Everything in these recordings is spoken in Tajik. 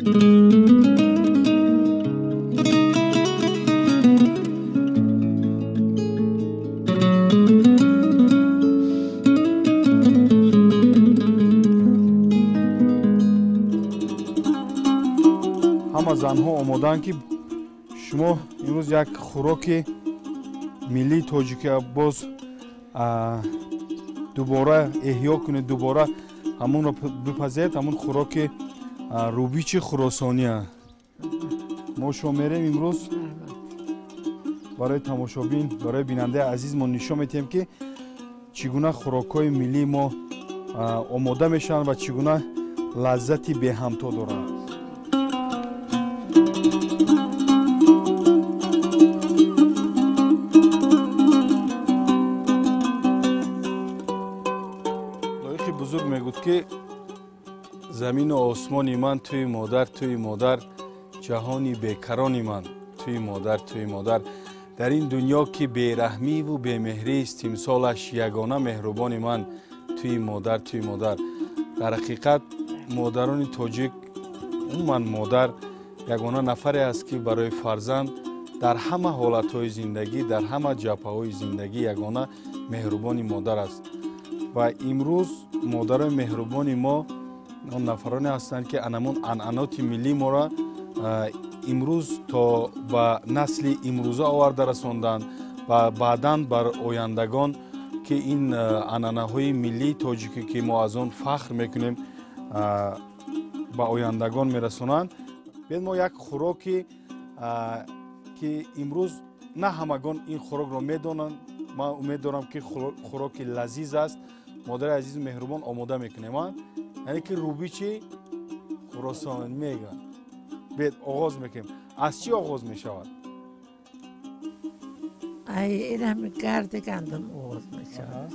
Ҳама занҳо омодаанд, ки шумо имрӯз як хӯроки миллии тоҷикия боз дубора эҳё кунед, дубора ҳамонро бипазед, ҳамон хӯроки рубичи хуросония. Мо шумо мерем имрӯз барои тамошобин, барои бинандаи азиз мо нишон медиҳем, ки чӣ гуна хӯрокҳои миллии мо омода мешаванд ва чӣ гуна лаззати беҳамто доранд. Лоиқи бузург мегӯд, ки замину осмони ман туи модар, туи модар, ҷаҳони бекарони ман туи модар, туи модар. Дар ин дунё ки бераҳмиву бемеҳрист, тимсолаш ягона меҳрубони ман туи модар, туи модар. Дар ҳақиқат модарони тоҷик, умуман модар ягона нафаре аст, ки барои фарзанд дар ҳама ҳолатҳои зиндагӣ, дар ҳама ҷабҳаҳои зиндагӣ ягона меҳрубони модар аст. Ва имрӯз модарони меҳрубони мо он нафароне ҳастанд, ки анамун анъаноти миллии моро имрӯз то ба насли имрӯза оварда расонданд ва баъдан бар ояндагон, ки ин анъанаҳои миллии тоҷикӣ, ки мо аз он фахр мекунем, ба ояндагон мерасонанд. Биёед мо як хӯроки, ки имрӯз на ҳамагон ин хӯрокро медонанд, ман умед дорам, ки хӯроки лазиз аст, модари азизу меҳрубон омода мекунем, яъне ки рубичи хуросон мегӯянд. Биёед оғоз мекунем. Аз чӣ оғоз мешавад? Ай, ин ҳами гарди гандум оғоз мешавад.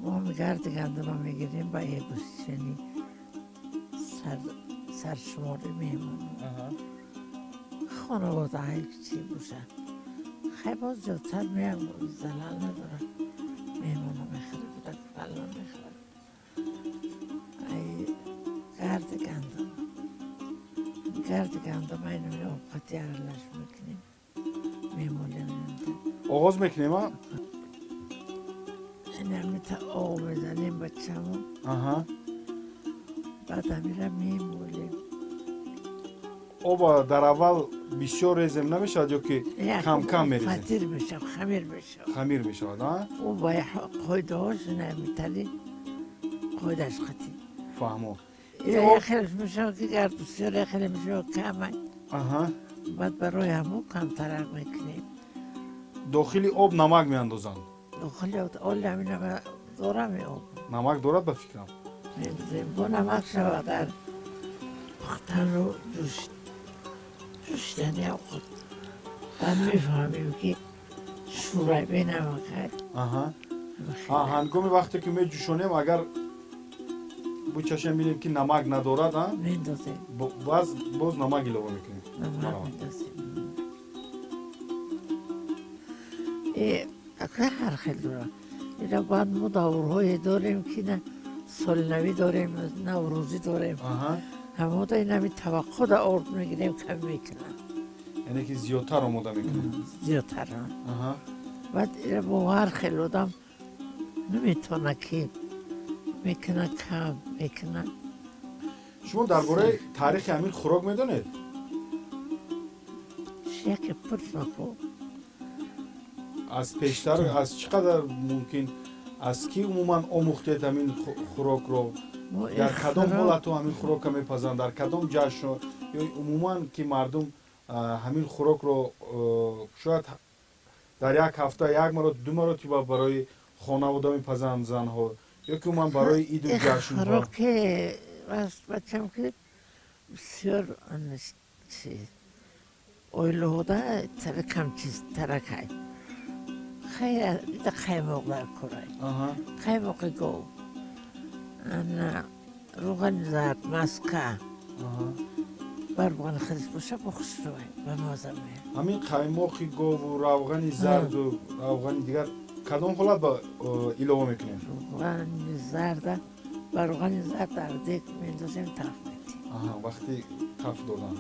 Мо ҳами гарди гандума мегирем, ба ягусчани саршумори меҳмон, хонаводаҳое чӣ бошад. Хай, боз зиёдтар меям, залал надорад, меҳмоно мехӯрад, кӯдак фалон мехӯрад. Ай, гарди гандум, гарди гандум айнами обқати аралаш мекунем, мемолем. Оғоз мекунем, а? Инамита об мезанем бачамо, баъд ҳамира мемолем. Об дар аввал бисёр резем намешавад ё ки кам-кам мерезем? Фатир мешавад, хамир мешавад. Хамир мешавад, а? Ӯ ба қоидаҳош инамитали қоидаш қатӣ. Фаҳмо. Яхелаш мешавад, ки гард бисёр, яхеле мешавад камай. Баъд барои ҳамон камтарак мекунем. Дохили об намак меандозанд? Дохили об оли ҳамина дорам об. Намак дорад, ба фикрам. Мендозем. Бо намак шавад дар пухтану ҷӯшидани овқот. Баъд мефаҳмем, ки шӯрай бенамакай. Ҳангоми вақте ки меҷӯшонем, агар бучашем, бинем, ки намак надорад, мендозем. Боз намак илова мекунем. Намак мендозем. Ака, ҳар хел дорад. Ина баъд мо даврҳое дорем, ки на соли навӣ дорем, наврӯзӣ дорем. Ҳамода инами таваққӯъда орд мегирем, кам мекунам. Яъне ки зиёдтар омода мекунем? Зиёдтар. Баъд ина бо ҳар хел одам наметавона, ки мекуна, кам мекуна. Шумо дар бораи таърихи ҳамин хӯрок медонед? Яке пурс маку. Аз пештар, аз чӣ қадар мумкин, аз кӣ умуман омӯхтед ҳамин хӯрокро? Дар кадом ҳолатҳо ҳамин хӯрокро мепазанд, дар кадом ҷашнҳо, ё умуман ки мардум ҳамин хӯрокро шояд дар як ҳафта як маротиба, ду маротиба барои хонавода мепазанд занҳо, ё ки умуман барои иду ҷашнҳо? Хӯроки бачам, ки бисёр оилаҳода кам чиз таракай. Хайр, қаймоқ дар курай, қаймоқи гов, ана равғани зард, маска, барбоғани хирис боша, бо хушрӯй, ба маза меяд. Ҳамин қаймоқи гову равғани зарду равғани дигар кадом ҳолат ба илова мекунем? Равғани зарда ба равғани зард дар дег мендозем, таф метиҳем. Вақти таф додан,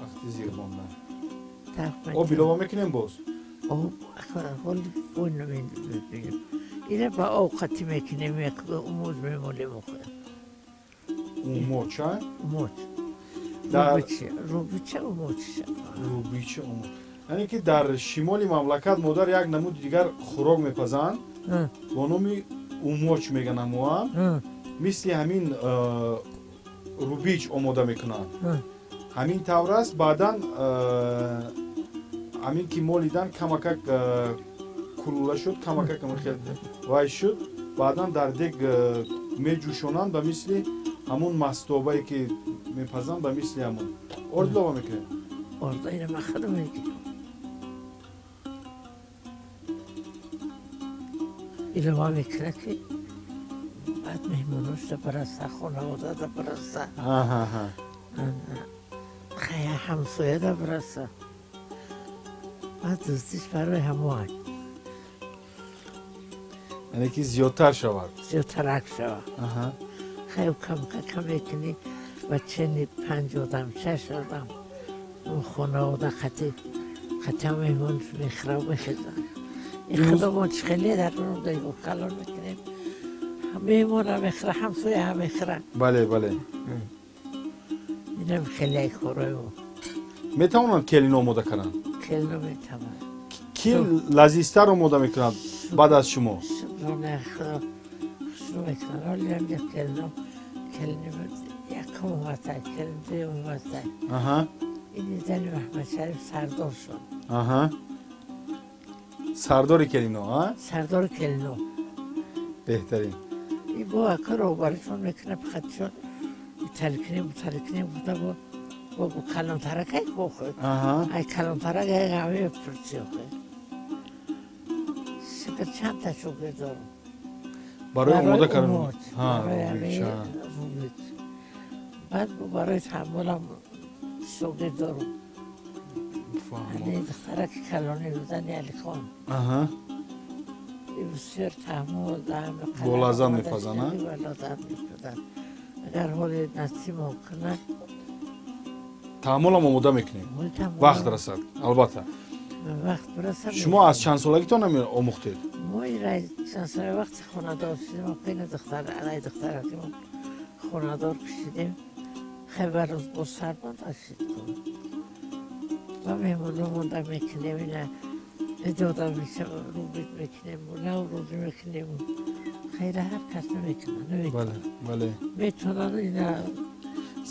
вақти зир мондан. Об илова мекунем боз? Об ҳол бой намебинем. Ира ба об қатӣ мекунем, умуз мемолем. Умоч, а? Умоч. Рубича умоч. Рубича умоч. Яъне ки дар шимоли мамлакат модар як намуди дигар хӯрок мепазанд бо номи умоч мегӯянд ҳамоам. Мисли ҳамин рубич омода мекунанд. Ҳамин тавр аст. Баъдан ҳамин ки молидан камакак кулула шуд, камакак хел вай шуд, баъдан дар дег меҷӯшонанд ба мисли ҳамун мастобае ки мепазанд, ба мисли ҳамун. Орд илова мекунем? Орда ина ман худам мекунам. Илова мекунад ки баъд меҳмоношда бараса, хонаводада бараса, ҳамсояда бараса. Баъд дуздиш барои ҳамоай. Яъне ки зиёдтар шавад? Зиёдтарак шавад. Хай камка кам мекунӣ ба чени 5 одам, 6 одам хонавода қатӣ қатиам меҳмон мехӯрав мехезад. Ин худамон чӣ хеле дар калон мекунем, меҳмонам мехӯра, ҳамсояам мехӯра. Бале, бале. Инам хеле корои мо. Метавонанд келино омода кунанд? Келино метавонанд. Ки лазизтар омода мекунад баъд аз шумо? Шукрона худо хушрӯ мекунад. Ҳоли ҳамҷа келино келини якум омадтай, келин дуюм омадтай. Ин зани Маҳмадшариф сардор шуд. Сардори келино, а? Сардори келино. Беҳтарин. И бо ака роҳбаришон мекунад, хатишон италикунем, италикунем буда бо бо калонтарак ай кохӯ. Ай калонтарак ай ҳаме пурси охӯ. Шукр чанд та шогирд дорам. Барои омода кардан? Рубич. Баъд барои таҳаммулам шогирд дорам. Духтараки калони зани Алихон. Бисёр таҳаммул бо лаззат мепазанд, а? Бо лаззат мепазанд. Агар ҳоли насиб кунад таҳаммулам омода мекунем. Вақт расад, албатта. Вақт бирасад. Шумо аз чанд солагитон омӯхтед? Мо чанд сола вақти хонадор шудем, пени духтар, алай духтаракимон хонадор кашидем. Хабар бо сармон дошт. Ва меҳмонро монда мекунем, ина иҷода мешава, рубит мекунем, наврӯз мекунем. Хайра ҳар кас намекунад, намекунад. Бале. Метавонад ина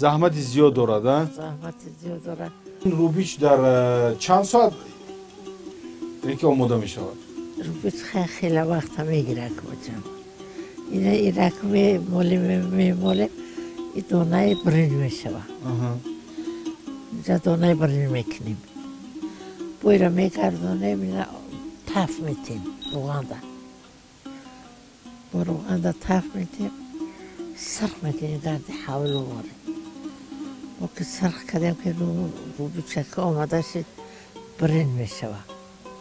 заҳмати зиёд дорад, а? Заҳмати зиёд дорад. Ин рубич дар чанд соат ки омода мешавад? Рубич хеле вақта мегирад, бачам. Ина ирак мемолем, мемолем, и донаи биринҷ мешавад. Инҷа донаи биринҷ мекунем. Бойра мегардонем, ина таф метем руғанда. Бо руғанда таф метем, сирх мекунем гарди ҳавлу море. Мо ки сирх кардем ки рубичака омода шид, биринҷ мешавад.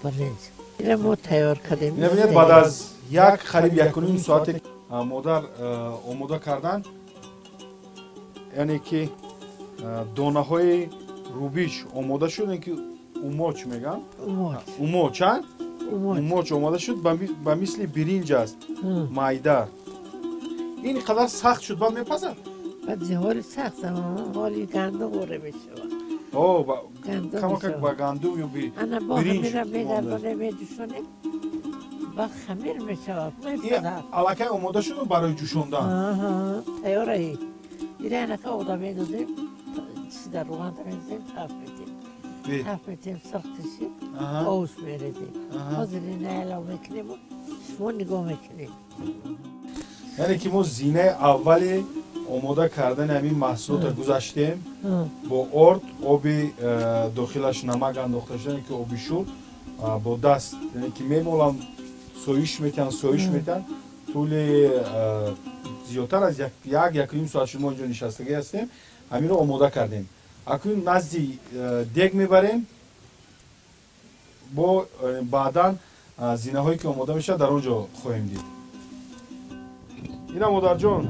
Биринҷ. Ина мо тайёр кардем. Бинед, баъд аз як қариб 1.5 соате модар омода кардан, яъне ки донаҳои рубич омода шуд, яъне ки умоч мегӯянд. Умоч, а? Умоч омода шуд, ба мисли биринҷ аст, майда. Ин қадар сахт шуд, баъд мепазад? Баъд ҳоли сахт, ҳоли гандум оре мешавад. Камакак ба гандум ё биринҷ. Ана бо ҳамира мегардонем, меҷӯшонем, баъд хамир мешавад. Аллакай омода шуд барои ҷӯшондан? Тайёра. Ира анака ода медозем, дар руғанда медозем, таф метем. Таф метем, сирх кашид, овус мерезем. Ҳозир ина илова мекунем, шумо нигоҳ мекунед. Яъне ки мо зинаи аввали омода кардани ҳамин маҳсулотро гузаштем бо орд, оби дохилаш намак андохта шуда, яъне ки оби шур бо даст, яъне ки мемолам, соиш метиҳанд, соиш метиҳанд. Тӯли зиёдтар аз 1-1.5 соат шуд мо инҷо нишастагӣ ҳастем, ҳаминро омода кардем. Акнун назди дег мебарем, бо баъдан зинаҳое ки омода мешавад дар он ҷо хоҳем дид. Ина модарҷон,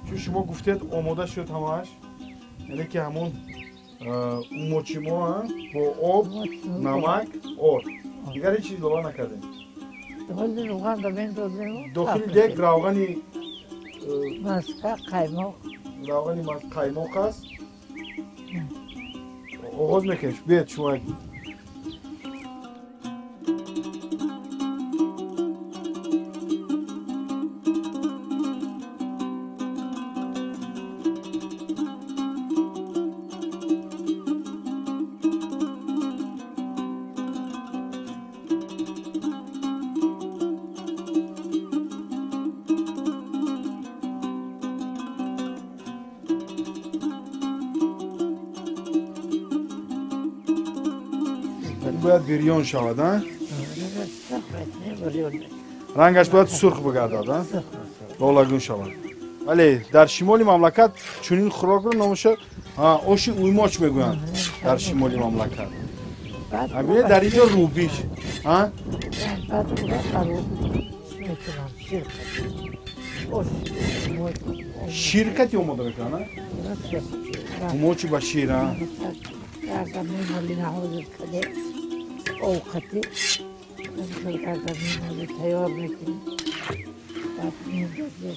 Чун шумо гуфтед омода шуд ҳамааш, яъне ки ҳамон умочи мо бо об, намак, орд. Дигар ҳеҷ чиз илова накардем. Дохили дег равғани маска, қаймоқ. Равғани қаймоқ аст. Оғоз мекунем. Биёед шумо. Бояд бирён шавад, а? Рангаш бояд сурх бигардад, а? Лолагун шавад. Вале дар шимоли мамлакат чунин хӯрокро номаша оши уймоч мегӯянд дар шимоли мамлакат. Бибинед дар инҷо рӯбиш, а? Ширкати омода мекунанд, а? Умочи ба шир, а? Овқати карда мемолӣ, тайёр мекунӣ, баъд меандозӣ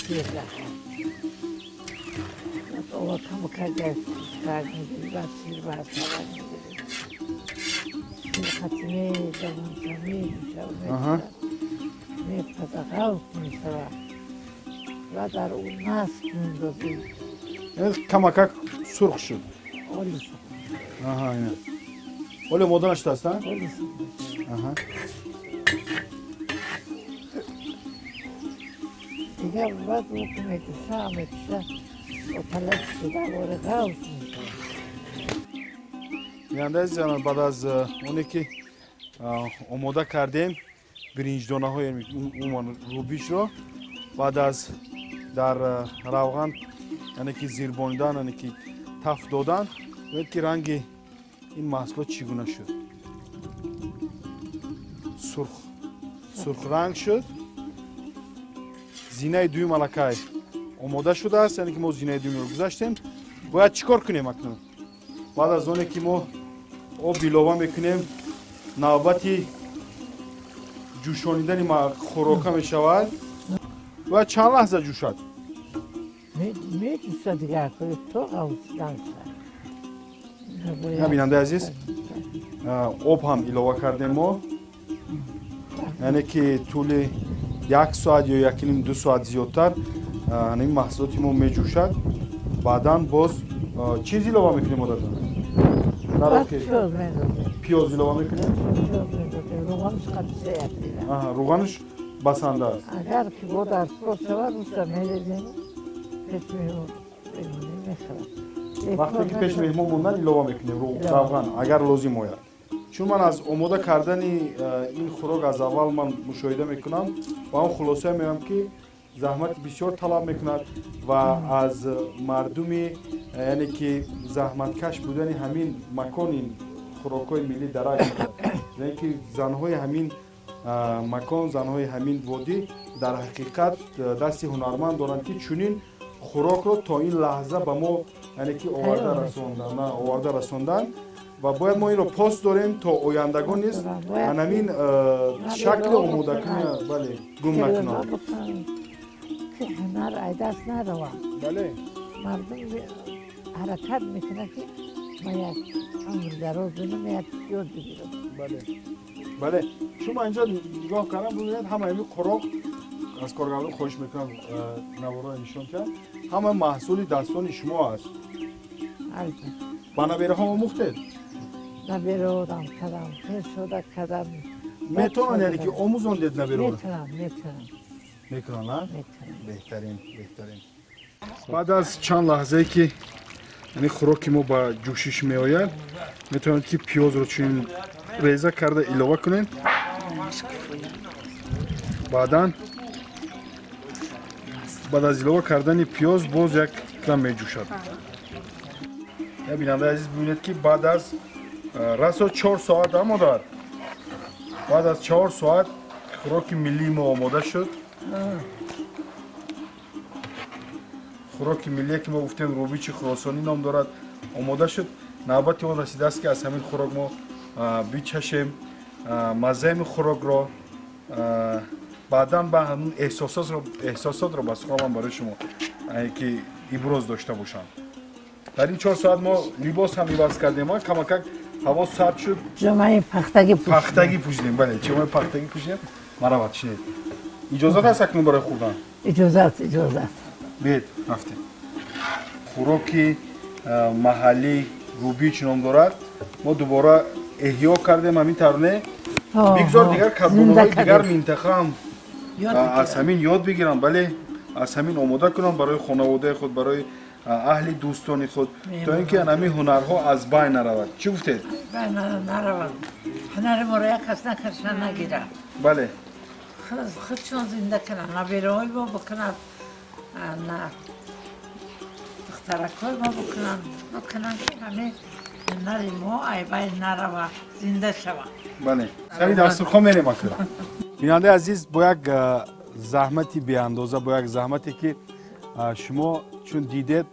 сир раха. Баъд ова камакак кард мегирӣ, баъд сир ба ҳасабат мегирӣ. Сир қати медавонта, меҷӯша, мепаза, ғавз мешава. Ва дар ӯ наск меандозӣ. Камакак сурх шуд. Оли сурх. Аҳа, ина. Оле омода нашудааст, а? Аҳа. Дигар баъд ӯ ки мекуша, мекуша, оталак шуда бори ғавз мешавад. Бинандаи азиз, баъд аз оне ки омода кардем биринҷдонаҳои умуман рӯбишро, баъд аз дар равған, яъне ки зирбонидан, яъне ки таф додан, бибинед ки ранги ин маҳсулот чӣ гуна шуд. Сурх, сурхранг шуд. Зинаи дуюм аллакай омода шудааст, яъне ки мо зинаи дуюмро гузаштем. Бояд чӣ кор кунем акнун? Баъд аз оне ки мо об илова мекунем, навбати ҷӯшонидани хӯрока мешавад. Бояд чанд лаҳза ҷӯшад? Меҷӯшад дигар, то ғавздан шавад. Бинандаи азиз, об ҳам илова кардем мо, яъне ки тӯли як соат ё якним ду соат зиёдтар ин маҳсулоти мо меҷӯшад. Баъдан боз чиз илова мекунем модарҷон? Пиёз илова мекунем? Рӯғанаш басанда аст. Агар ки бо дар пиёз шавад, руша мерезем, пеш мемонем, мехӯрад. Вақте ки пеш меҳмон мондан илова мекунем равған, агар лозим ояд. Чун ман аз омода кардани ин хӯрок аз аввал ман мушоҳида мекунам ва он хулосае меоям ки заҳмати бисёр талаб мекунад ва аз мардуми, яъне ки заҳматкаш будани ҳамин макони хӯрокҳои миллӣ дарак мекунад. Яъне ки занҳои ҳамин макон, занҳои ҳамин водӣ дар ҳақиқат дасти ҳунарманд доранд ки чунин хӯрокро то ин лаҳза ба мо, яъне ки оварда расондан ва бояд мо инро пос дорем то ояндагон низ ҳамин шакли омодакунӣ, бале, гум накунанд. Ки ҳунар ай даст наравад. Бале. Мардум ҳаракат мекунад ки ман як умр дароз бинам, як ёд бигирам. Бале. Бале. Чун ман инҷо нигоҳ кардам, бибинед ҳама ҳамин хӯрок, аз коргардон хоҳиш мекунам наворҳоро нишон диҳам, ҳама маҳсули дастони шумо аст. Ба набераҳо омӯхтед? Набераодам кардам, хел шуда кардам. Метавонанд, яъне ки омӯзондед набераҳоро? Метавонам, метавонам. Мекунанд, а? Беҳтарин, беҳтарин. Баъд аз чанд лаҳзае ки яъне хӯроки мо ба ҷӯшиш меояд, метавонед ки пиёзро чунин реза карда илова кунед. Баъдан баъд аз илова кардани пиёз боз як кам меҷӯшад. Бинандаи азиз, бибинед ки баъд аз расо 4 соат, а модар? Баъд аз 4 соат хӯроки миллии мо омода шуд. Хӯроки миллие ки мо гуфтем рубичи хуросонӣ ном дорад омода шуд. Навбати он расидааст ки аз ҳамин хӯрок мо бичашем, маззаи хӯрокро, баъдан ба ҳамин эҳсосотро ба сухан барои шумо ки иброз дошта бошам. Дар ин 4 соат мо либос ҳам иваз кардем, камакак ҳаво сард шуд. Ҷомаи пахтагӣ пӯшидем. Пахтагӣ пӯшидем, бале, ҷомаи пахтагӣ пӯшидем. Марават, шинед. Иҷозат ҳаст акнун барои хӯрдан? Иҷозат, иҷозат. Биед, рафтем. Хӯроки маҳаллӣ рубич ном дорад. Мо дубора эҳё кардем ҳамин тавр, не? Бигзор дигар кадбонуҳои дигар минтақа ҳам аз ҳамин ёд бигиранд, бале, аз ҳамин омода кунанд барои хонаводаи худ, барои аҳли дӯстони худ, то ин ки ҳамин ҳунарҳо аз байн наравад. Чӣ гуфтед? Наравад. Ҳунари моро як кас накаша нагирад. Бале. Худшон зинда кунанд, набераҳои мо бикунанд, духтаракҳои мо бикунанд, бикунанд ки ҳамин ҳунари мо ай байн наравад, зинда шавад. Бале. Сари дастурхон мерем акнун. Бинандаи азиз, бо як заҳмати беандоза, бо як заҳмате ки шумо чун дидед,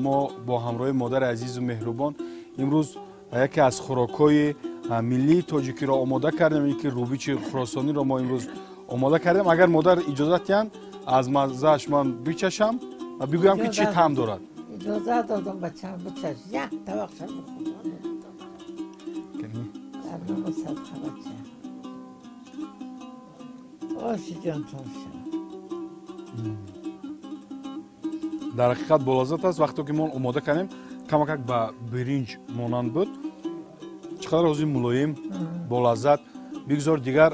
мо бо ҳамроҳи модари азизу меҳрубон имрӯз яке аз хӯрокҳои миллии тоҷикиро омода кардем, ин ки рубичи хуросониро мо имрӯз омода кардем. Агар модар иҷозат диҳанд, аз маззааш ман бичашам ва бигӯям ки чӣ таъм дорад. Иҷозат додам, бачам, бичаш, як табақша бихӯр. Оши ҷонтон шавад. Дар ҳақиқат болаззат аст. Вақте ки мо омода кардем, камакак ба биринҷ монанд буд. Чӣ қадар ҳозир мулоим, болаззат. Бигзор дигар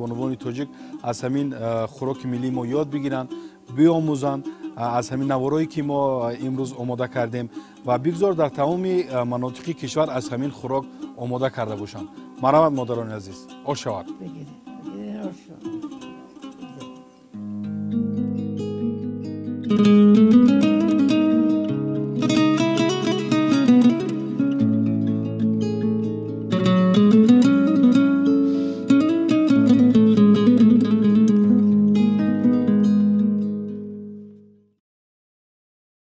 бонувони тоҷик аз ҳамин хӯроки миллии мо ёд бигиранд, биомӯзанд аз ҳамин наворое ки мо имрӯз омода кардем ва бигзор дар тамоми манотиқи кишвар аз ҳамин хӯрок омода карда бошанд. Марҳамат, модарони азиз, ош шавад.